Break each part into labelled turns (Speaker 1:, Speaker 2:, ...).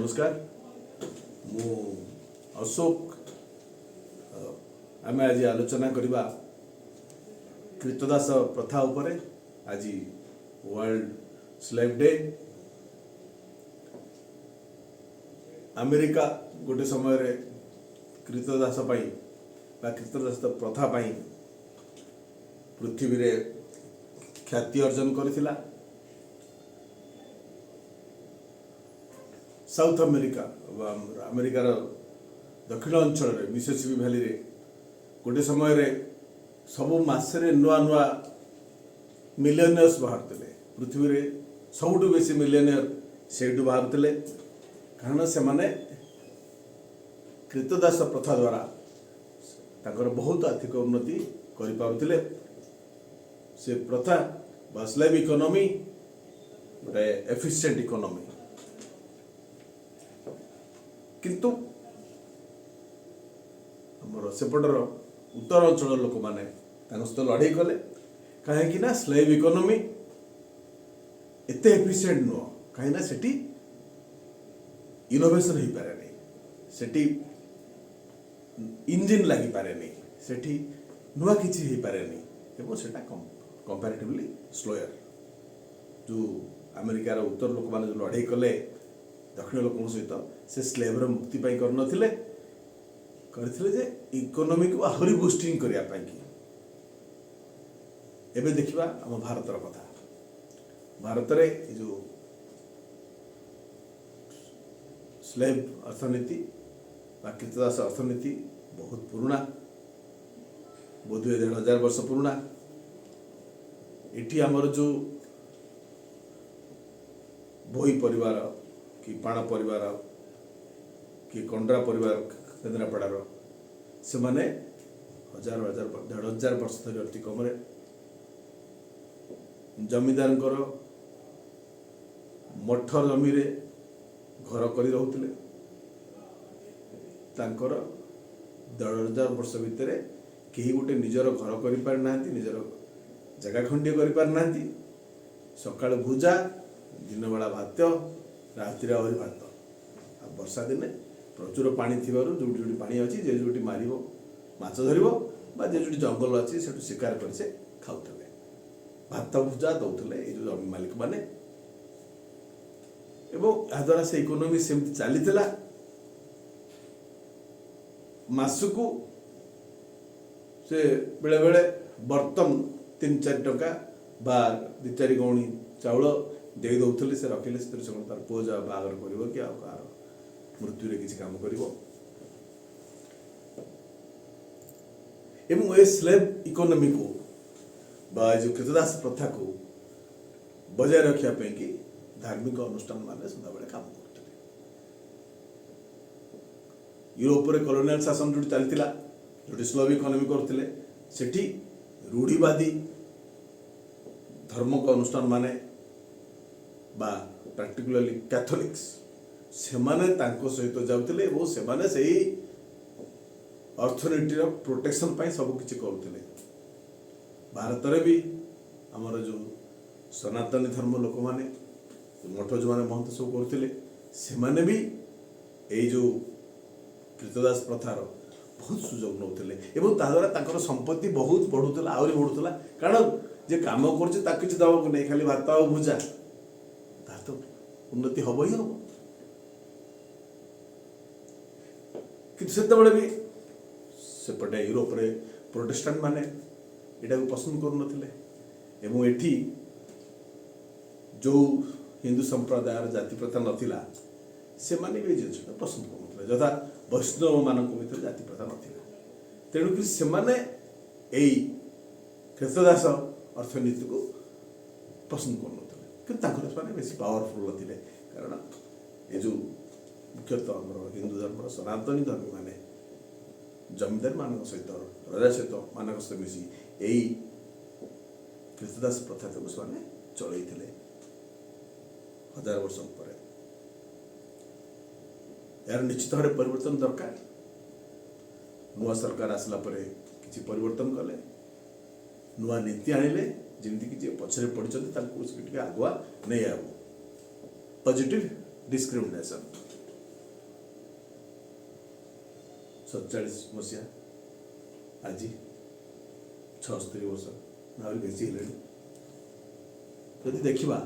Speaker 1: ନମସ୍କାର। ମୁଁ ଅଶୋକ। ଆମେ ଆଜି ଆଲୋଚନା କରିବା କ୍ରୀତଦାସ ପ୍ରଥା ଉପରେ। ଆଜି ୱାର୍ଲଡ ସ୍ଲେଭ୍ ଡେ। ଆମେରିକା ଗୋଟେ ସମୟରେ କ୍ରୀତଦାସ ପାଇଁ ବା କ୍ରୀତଦାସ ପ୍ରଥା ପାଇଁ ପୃଥିବୀରେ ଖ୍ୟାତି ଅର୍ଜନ କରିଥିଲା। ସାଉଥ ଆମେରିକା ବା ଆମେରିକାର ଦକ୍ଷିଣ ଅଞ୍ଚଳରେ ମିସିସିପି ଭ୍ୟାଲିରେ ଗୋଟେ ସମୟରେ ସବୁ ମାସରେ ନୂଆ ନୂଆ ମିଲିୟନିୟର୍ସ ବାହାରୁଥିଲେ। ପୃଥିବୀରେ ସବୁଠୁ ବେଶୀ ମିଲିୟନିୟର ସେଇଠୁ ବାହାରୁଥିଲେ, କାରଣ ସେମାନେ କ୍ରୀତଦାସ ପ୍ରଥା ଦ୍ୱାରା ତାଙ୍କର ବହୁତ ଆର୍ଥିକ ଉନ୍ନତି କରିପାରୁଥିଲେ। ସେ ପ୍ରଥା ବା ସ୍ଲେଭ୍ ଇକୋନୋମି ଗୋଟେ ଏଫିସିଏଣ୍ଟ ଇକୋନୋମି। କିନ୍ତୁ ଆମର ସେପଟର ଉତ୍ତର ଅଞ୍ଚଳର ଲୋକମାନେ ତାଙ୍କ ସହିତ ଲଢ଼େଇ କଲେ, କାହିଁକି ନା ସ୍ଲେଭ୍ ଇକୋନୋମି ଏତେ ଏଫିସିଏଣ୍ଟ ନୁହଁ, କାହିଁକି ନା ସେଠି ଇନୋଭେସନ୍ ହେଇପାରେନି, ସେଠି ଇଞ୍ଜିନ୍ ଲାଗିପାରେନି, ସେଠି ନୂଆ କିଛି ହେଇପାରେନି ଏବଂ ସେଟା କମ୍ପାରେଟିଭଲି ସ୍ଲୋୟର। ଯେଉଁ ଆମେରିକାର ଉତ୍ତର ଲୋକମାନେ ଯେଉଁ ଲଢ଼େଇ କଲେ ଦକ୍ଷିଣ ଲୋକଙ୍କ ସହିତ, ସେ ସ୍ଲେଭର ମୁକ୍ତି ପାଇଁ କରିନଥିଲେ, କରିଥିଲେ ଯେ ଇକୋନୋମିକୁ ଆହୁରି ବୁଷ୍ଟିଂ କରିବା ପାଇଁକି। ଏବେ ଦେଖିବା ଆମ ଭାରତର କଥା। ଭାରତରେ ଏ ଯେଉଁ ସ୍ଲେଭ୍ ଅର୍ଥନୀତି ବା କ୍ରୀତଦାସ ଅର୍ଥନୀତି ବହୁତ ପୁରୁଣା, ବୋଧହୁଏ 1500 ବର୍ଷ ପୁରୁଣା। ଏଠି ଆମର ଯେଉଁ ଭୋଇ ପରିବାର କି ପାଣ ପରିବାର କି କଣ୍ଡରା ପରିବାର କେନ୍ଦ୍ରାପଡ଼ାର, ସେମାନେ ହଜାର ହଜାର 1500 ବର୍ଷ ଧରି ଅତି କମରେ ଜମିଦାରଙ୍କର ମଠ ଜମିରେ ଘର କରି ରହୁଥିଲେ। ତାଙ୍କର 1500 ବର୍ଷ ଭିତରେ କେହି ଗୋଟେ ନିଜର ଘର କରିପାରିନାହାନ୍ତି, ନିଜର ଜାଗା ଖଣ୍ଡିଏ କରିପାରିନାହାନ୍ତି। ସକାଳୁ ଭୁଜା, ଦିନବେଳା ଭାତ, ରାତିରେ ଆହୁରି ଭାତ। ଆଉ ବର୍ଷା ଦିନେ ପ୍ରଚୁର ପାଣି ଥିବାରୁ ଯେଉଁଠି ଯେଉଁଠି ପାଣି ଅଛି, ଯେ ଯେଉଁଠି ମାରିବ ମାଛ ଧରିବ ବା ଯେ ଯେଉଁଠି ଜଙ୍ଗଲ ଅଛି ସେଠୁ ଶିକାର କରି ସେ ଖାଉଥିଲେ। ଭାତ ଭୁଜା ଦେଉଥିଲେ ଏଇ ଯେଉଁ ଜମି ମାଲିକମାନେ ଏବଂ ଏହାଦ୍ୱାରା ସେ ଇକୋନୋମି ସେମିତି ଚାଲିଥିଲା। ମାସକୁ ସେ ବେଳେବେଳେ ବର୍ତ୍ତନ 3-4 ଟଙ୍କା ବା 2-4 ଗଉଣୀ ଚାଉଳ ଦେଇ ଦେଉଥିଲେ। ସେ ରଖିଲେ, ସେଥିରେ ସେ କ'ଣ ତାର ପୁଅ ଯାହା ବାହାଘର କରିବ କି ଆଉ କାହାର ମୃତ୍ୟୁରେ କିଛି କାମ କରିବ। ଏବଂ ଏ ସ୍ଲେଭ୍ ଇକୋନୋମିକୁ ବା ଏ ଯେଉଁ କ୍ରୀତଦାସ ପ୍ରଥାକୁ ବଜାୟ ରଖିବା ପାଇଁକି ଧାର୍ମିକ ଅନୁଷ୍ଠାନ ମାନେ ସଦାବେଳେ କାମ କରୁଥିଲେ। ୟୁରୋପରେ କଲୋନିଆଲ ଶାସନ ଯେଉଁଠି ଚାଲିଥିଲା, ଯେଉଁଠି ସ୍ଲେଭ୍ ଇକୋନୋମି କରୁଥିଲେ, ସେଠି ରୂଢ଼ିବାଦୀ ଧର୍ମକ ଅନୁଷ୍ଠାନ ମାନେ ବା ପାର୍ଟିକୁଲାରଲି କ୍ୟାଥୋଲିକ୍ସ, ସେମାନେ ତାଙ୍କ ସହିତ ଯାଉଥିଲେ ଏବଂ ସେମାନେ ସେଇ ଅର୍ଥନୀତିର ପ୍ରୋଟେକ୍ସନ ପାଇଁ ସବୁ କିଛି କରୁଥିଲେ। ଭାରତରେ ବି ଆମର ଯେଉଁ ସନାତନୀ ଧର୍ମ ଲୋକମାନେ, ମଠ ଯେଉଁମାନେ ମହନ୍ତ ସବୁ କରୁଥିଲେ, ସେମାନେ ବି ଏଇ ଯେଉଁ କ୍ରୀତଦାସ ପ୍ରଥାର ବହୁତ ସୁଯୋଗ ନେଉଥିଲେ ଏବଂ ତା ଦ୍ୱାରା ତାଙ୍କର ସମ୍ପତ୍ତି ବହୁତ ବଢ଼ୁଥିଲା, ଆହୁରି ବଢ଼ୁଥିଲା। କାରଣ ଯିଏ କାମ କରୁଛି ତାକୁ କିଛି ଦେବାକୁ ନାହିଁ, ଖାଲି ଭାତ ଆଉ ଭୁଜା, ତାର ତ ଉନ୍ନତି ହବ ହିଁ ହବ। କିନ୍ତୁ ସେତେବେଳେ ବି ସେପଟେ ୟୁରୋପରେ ପ୍ରୋଟେଷ୍ଟାଣ୍ଟ ମାନେ ଏଟାକୁ ପସନ୍ଦ କରୁନଥିଲେ ଏବଂ ଏଠି ଯେଉଁ ହିନ୍ଦୁ ସମ୍ପ୍ରଦାୟର ଜାତି ପ୍ରଥା ନଥିଲା, ସେମାନେ ବି ଏ ଜିନିଷଟା ପସନ୍ଦ କରୁନଥିଲେ। ଯଥା ବୈଷ୍ଣବମାନଙ୍କ ଭିତରେ ଜାତି ପ୍ରଥା ନଥିଲା, ତେଣୁକରି ସେମାନେ ଏଇ କ୍ରୀତଦାସ ଅର୍ଥନୀତିକୁ ପସନ୍ଦ କରୁନଥିଲେ। କିନ୍ତୁ ତାଙ୍କର ସେମାନେ ବେଶୀ ପାୱାରଫୁଲ୍ ନଥିଲେ, କାରଣ ଏ ଯେଉଁ ମୁଖ୍ୟତଃ ଆମର ହିନ୍ଦୁ ଧର୍ମର ସନାତନୀ ଧର୍ମୀମାନେ ଜମିଦାରମାନଙ୍କ ସହିତ, ରଜା ସହିତ ମାନଙ୍କ ସହିତ ମିଶି ଏଇ କ୍ରୀତଦାସ ପ୍ରଥାଟାକୁ ସେମାନେ ଚଳେଇଥିଲେ 1000 ବର୍ଷ ପରେ। ଏହାର ନିଶ୍ଚିତ ଭାବରେ ପରିବର୍ତ୍ତନ ଦରକାର। ନୂଆ ସରକାର ଆସିଲା ପରେ କିଛି ପରିବର୍ତ୍ତନ କଲେ, ନୂଆ ନୀତି ଆଣିଲେ, ଯେମିତିକି ଯିଏ ପଛରେ ପଡ଼ିଛନ୍ତି ତାଙ୍କୁ ଟିକେ ଆଗୁଆ ନେଇ ହେବ, ପଜିଟିଭ ଡିସ୍କ୍ରିମିନେସନ୍। 47 ମସିହା, ଆଜି 76 ବର୍ଷ, ଆହୁରି ବେଶୀ ହେଲେଣି। ଯଦି ଦେଖିବା,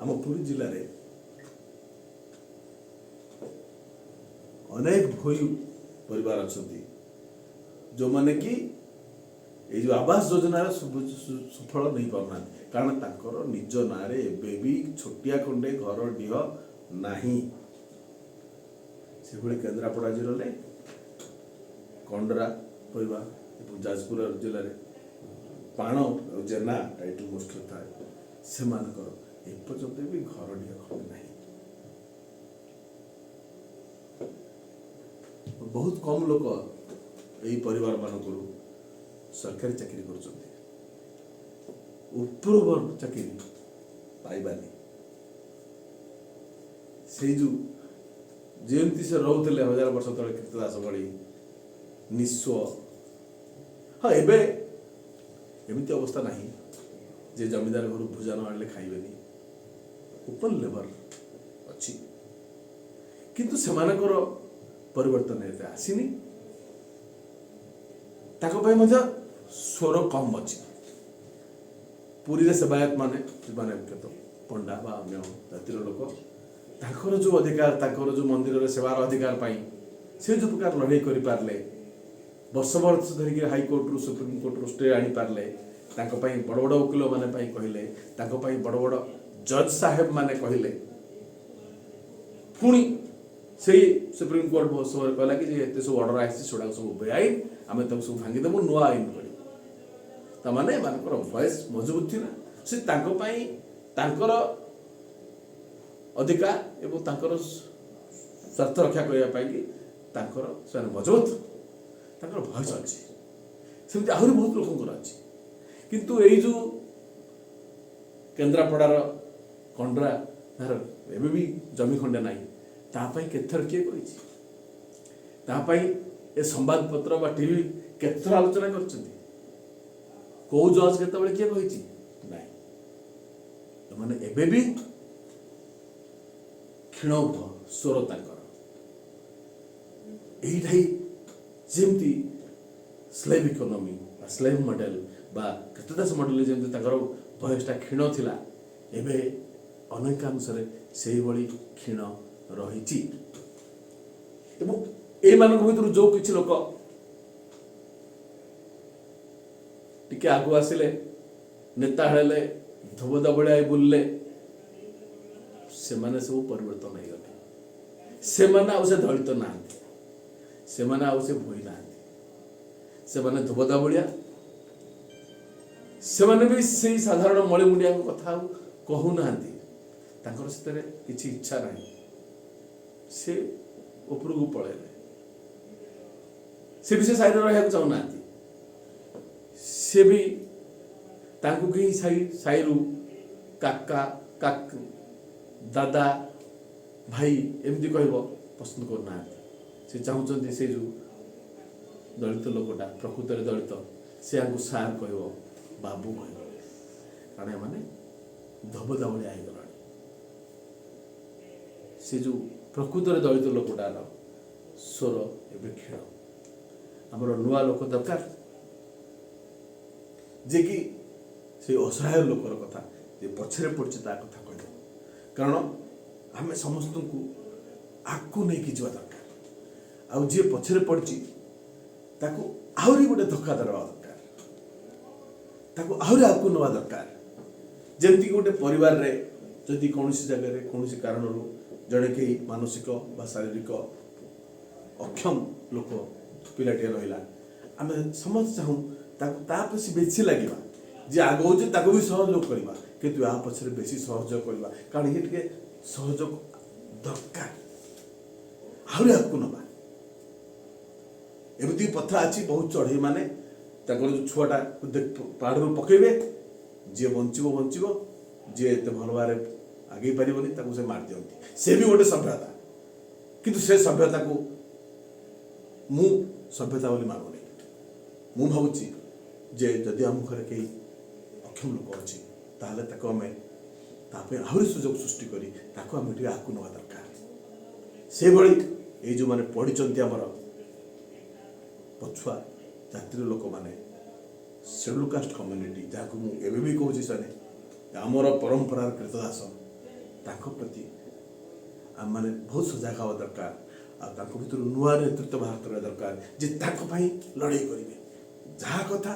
Speaker 1: ଆମ ପୁରୀ ଜିଲ୍ଲାରେ ଅନେକ ଭୋଇ ପରିବାର ଅଛନ୍ତି, ଯେଉଁମାନେ କି ଏଇ ଯେଉଁ ଆବାସ ଯୋଜନାର ସୁଫଳ ନେଇପାରୁନାହାନ୍ତି, କାରଣ ତାଙ୍କର ନିଜ ନାଁରେ ଏବେ ବି ଛୋଟିଆ ଖଣ୍ଡେ ଘର ଡିହ ନାହିଁ। ସେଭଳି କେନ୍ଦ୍ରାପଡ଼ା ଜିଲ୍ଲାରେ କଣ୍ଡରା ପରିବାର ଏବଂ ଯାଜପୁର ଜିଲ୍ଲାରେ ପାଣ ଆଉ ଜେନା ଟାଇଟଲ ମୋଷ୍ଟରେ ଥାଏ, ସେମାନଙ୍କର ଏପର୍ଯ୍ୟନ୍ତ ବି ଘର ଡିହ ଖଣ୍ଡେ ନାହିଁ। ବହୁତ କମ୍ ଲୋକ ଏଇ ପରିବାରମାନଙ୍କରୁ ସରକାରୀ ଚାକିରି କରୁଛନ୍ତି। ଉପର ବର୍ଗ ଚାକିରି ପାଇବାନି। ସେଇ ଯେଉଁ ଯେମିତି ସେ ରହୁଥିଲେ ହଜାର ବର୍ଷ ତଳେ କୀର୍ତ୍ତଦାସ ଭଳି ନିଃସ୍ୱ। ହଁ, ଏବେ ଏମିତି ଅବସ୍ଥା ନାହିଁ ଯେ ଜମିଦାର ଘରୁ ଭୁଜା ନ ଆଣିଲେ ଖାଇବେନି। ଓପନ୍ ଲେବର ଅଛି, କିନ୍ତୁ ସେମାନଙ୍କର ପରିବର୍ତ୍ତନ ଏତେ ଆସିନି। ତାଙ୍କ ପାଇଁ ମଧ୍ୟ ସ୍ୱର କମ୍ ଅଛି। ପୁରୀରେ ସେବାୟତ ମାନେ, ସେମାନେ ମୁଖ୍ୟତଃ ପଣ୍ଡା ବା ଅନ୍ୟ ଜାତିର ଲୋକ, ତାଙ୍କର ଯେଉଁ ଅଧିକାର, ତାଙ୍କର ଯେଉଁ ମନ୍ଦିରରେ ସେବାର ଅଧିକାର ପାଇଁ ସେ ଯେଉଁ ପ୍ରକାର ଲଢ଼େଇ କରିପାରିଲେ, ବର୍ଷ ବର୍ଷ ଧରିକି ହାଇକୋର୍ଟରୁ ସୁପ୍ରିମକୋର୍ଟରୁ ଷ୍ଟେ ଆଣିପାରିଲେ, ତାଙ୍କ ପାଇଁ ବଡ଼ ବଡ଼ ଓକିଲମାନେ ପାଇଁ କହିଲେ, ତାଙ୍କ ପାଇଁ ବଡ଼ ବଡ଼ ଜଜ୍ ସାହେବ ମାନେ କହିଲେ। ପୁଣି ସେଇ ସୁପ୍ରିମକୋର୍ଟ ବହୁତ ସମୟରେ କହିଲା କି ଯେ ଏତେ ସବୁ ଅର୍ଡ଼ର ଆସିଛି, ସେଗୁଡ଼ାକ ସବୁ ବେଆଇନ, ଆମେ ତାକୁ ସବୁ ଭାଙ୍ଗିଦେବୁ, ନୂଆ ଆଇନ କରିବୁ। ତାମାନେ ଏମାନଙ୍କର ଭଏସ୍ ମଜବୁତ ଥିଲା। ସେ ତାଙ୍କ ପାଇଁ ତାଙ୍କର ଅଧିକାର ଏବଂ ତାଙ୍କର ସ୍ୱାର୍ଥ ରକ୍ଷା କରିବା ପାଇଁକି ତାଙ୍କର ସେମାନେ ମଜବୁତ, ତାଙ୍କର ଭଏସ୍ ଅଛି। ସେମିତି ଆହୁରି ବହୁତ ଲୋକଙ୍କର ଅଛି। କିନ୍ତୁ ଏଇ ଯେଉଁ କେନ୍ଦ୍ରାପଡ଼ାର କଣ୍ଡରା, ତାର ଏବେ ବି ଜମି ଖଣ୍ଡେ ନାହିଁ, ତା ପାଇଁ କେତେଥର କିଏ କହିଛି? ତା ପାଇଁ ଏ ସମ୍ବାଦପତ୍ର ବା ଟିଭି କେତେଥର ଆଲୋଚନା କରିଛନ୍ତି? କୋଉ ଜଜ୍ କେତେବେଳେ କିଏ କହିଛି? ନାହିଁ। ଏମାନେ ଏବେ ବି କ୍ଷୀଣ ସ୍ୱର ତାଙ୍କର। ଏଇଟା ହିଁ ଯେମିତି ସ୍ଲେଭ୍ ଇକୋନୋମି ବା ସ୍ଲେଭ୍ ମଡେଲ ବା କ୍ରୀତଦାସ ମଡେଲରେ ଯେମିତି ତାଙ୍କର ଭଏସଟା କ୍ଷୀଣ ଥିଲା, ଏବେ ଅନେକାଂଶରେ ସେଇଭଳି କ୍ଷୀଣ ରହିଛି। ଏବଂ ଏଇମାନଙ୍କ ଭିତରୁ ଯେଉଁ କିଛି ଲୋକ ଟିକେ ଆଗକୁ ଆସିଲେ, ନେତା ହେଲେ, ଧୋବଦା ଭଳିଆ ହେଇ ବୁଲିଲେ, ସେମାନେ ସବୁ ପରିବର୍ତ୍ତନ ହେଇଗଲେ। ସେମାନେ ଆଉ ସେ ଦଳିତ ନାହାନ୍ତି, ସେମାନେ ଆଉ ସେ ଭୋଇ ନାହାନ୍ତି, ସେମାନେ ଧୋବଦା ଭଳିଆ। ସେମାନେ ବି ସେଇ ସାଧାରଣ ମଳିମୁଣ୍ଡିଆଙ୍କ କଥା ଆଉ କହୁନାହାନ୍ତି। ତାଙ୍କର ସେଥିରେ କିଛି ଇଚ୍ଛା ନାହିଁ। ସେ ଉପରକୁ ପଳେଇଲେ। ସେ ବି ସେ ସାହିରେ ରହିବାକୁ ଚାହୁଁନାହାନ୍ତି। ସେ ବି ତାଙ୍କୁ କେହି ସାହିରୁ କାକା, କାକ, ଦାଦା, ଭାଇ ଏମିତି କହିବ ପସନ୍ଦ କରୁନାହାନ୍ତି। ସେ ଚାହୁଁଛନ୍ତି ସେ ଯେଉଁ ଦଳିତ ଲୋକଟା ପ୍ରକୃତରେ ଦଳିତ, ସେ ଆଙ୍କୁ ସାର୍ କହିବ, ବାବୁ କହିବ, କାରଣ ଏମାନେ ଧବଦା ଭଳିଆ ହେଇଗଲାଣି। ସେ ଯେଉଁ ପ୍ରକୃତରେ ଦଳିତ ଲୋକଟାର ସ୍ୱର ଏବେ କ୍ଷୀଣ। ଆମର ନୂଆ ଲୋକ ଦରକାର, ଯିଏକି ସେଇ ଅସହାୟ ଲୋକର କଥା, ଯେ ପଛରେ ପଡ଼ିଛି ତା କଥା କହିବ। କାରଣ ଆମେ ସମସ୍ତଙ୍କୁ ଆଗକୁ ନେଇକି ଯିବା ଦରକାର, ଆଉ ଯିଏ ପଛରେ ପଡ଼ିଛି ତାକୁ ଆହୁରି ଗୋଟେ ଧକ୍କା ଦେବା ଦରକାର, ତାକୁ ଆହୁରି ଆଗକୁ ନେବା ଦରକାର। ଯେମିତିକି ଗୋଟେ ପରିବାରରେ ଯଦି କୌଣସି ଜାଗାରେ କୌଣସି କାରଣରୁ ଜଣେ କେହି ମାନସିକ ବା ଶାରୀରିକ ଅକ୍ଷମ ଲୋକ ପିଲାଟିଏ ରହିଲା, ଆମେ ସମସ୍ତେ ଚାହୁଁ ତାକୁ ତା ପଛେ ବେଶୀ ଲାଗିବା। ଯିଏ ଆଗଉଛି ତାକୁ ବି ସହଯୋଗ କରିବା, କିନ୍ତୁ ଏହା ପଛରେ ବେଶୀ ସହଯୋଗ କରିବା, କାରଣ ଇଏ ଟିକେ ସହଯୋଗ ଦରକାର, ଆହୁରି ଆଗକୁ ନେବା। ଏମିତି ପ୍ରଥା ଅଛି, ବହୁତ ଚଢ଼େଇ ମାନେ ତାଙ୍କର ଯେଉଁ ଛୁଆଟା ପାହାଡ଼ରୁ ପକେଇବେ, ଯିଏ ବଞ୍ଚିବ ବଞ୍ଚିବ, ଯିଏ ଏତେ ଭଲ ଭାବରେ ଆଗେଇ ପାରିବନି ତାକୁ ସେ ମାରି ଦିଅନ୍ତି। ସେ ବି ଗୋଟେ ସଭ୍ୟତା, କିନ୍ତୁ ସେ ସଭ୍ୟତାକୁ ମୁଁ ସଭ୍ୟତା ବୋଲି ମାନୁନି। ମୁଁ ଭାବୁଛି ଯେ ଯଦି ଆମ ଘରେ କେହି ଅକ୍ଷମ ଲୋକ ଅଛି, ତାହେଲେ ତାକୁ ଆମେ ତା ପାଇଁ ଆହୁରି ସୁଯୋଗ ସୃଷ୍ଟି କରି ତାକୁ ଆମେ ଟିକେ ଆଗକୁ ନେବା ଦରକାର। ସେଭଳି ଏଇ ଯେଉଁମାନେ ପଡ଼ିଛନ୍ତି ଆମର ପଛୁଆ ଜାତିର ଲୋକମାନେ, ସେଡ୍ୟୁଲ୍ କାଷ୍ଟ କମ୍ୟୁନିଟି, ଯାହାକୁ ମୁଁ ଏବେ ବି କହୁଛି ସେମାନେ ଆମର ପରମ୍ପରାର କ୍ରୀତଦାସ, ତାଙ୍କ ପ୍ରତି ଆମମାନେ ବହୁତ ସଜାଗ ହେବା ଦରକାର। ଆଉ ତାଙ୍କ ଭିତରୁ ନୂଆ ନେତୃତ୍ୱ ବାହାର କରିବା ଦରକାର ଯେ ତାଙ୍କ ପାଇଁ ଲଢ଼େଇ କରିବେ। ଯାହା କଥା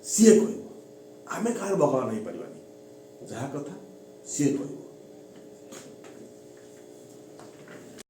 Speaker 1: ସିଏ କହିବ, ଆମେ କାହାର ଭଗବାନ ହେଇପାରିବାନି। ଯାହା କଥା ସିଏ କହିବ।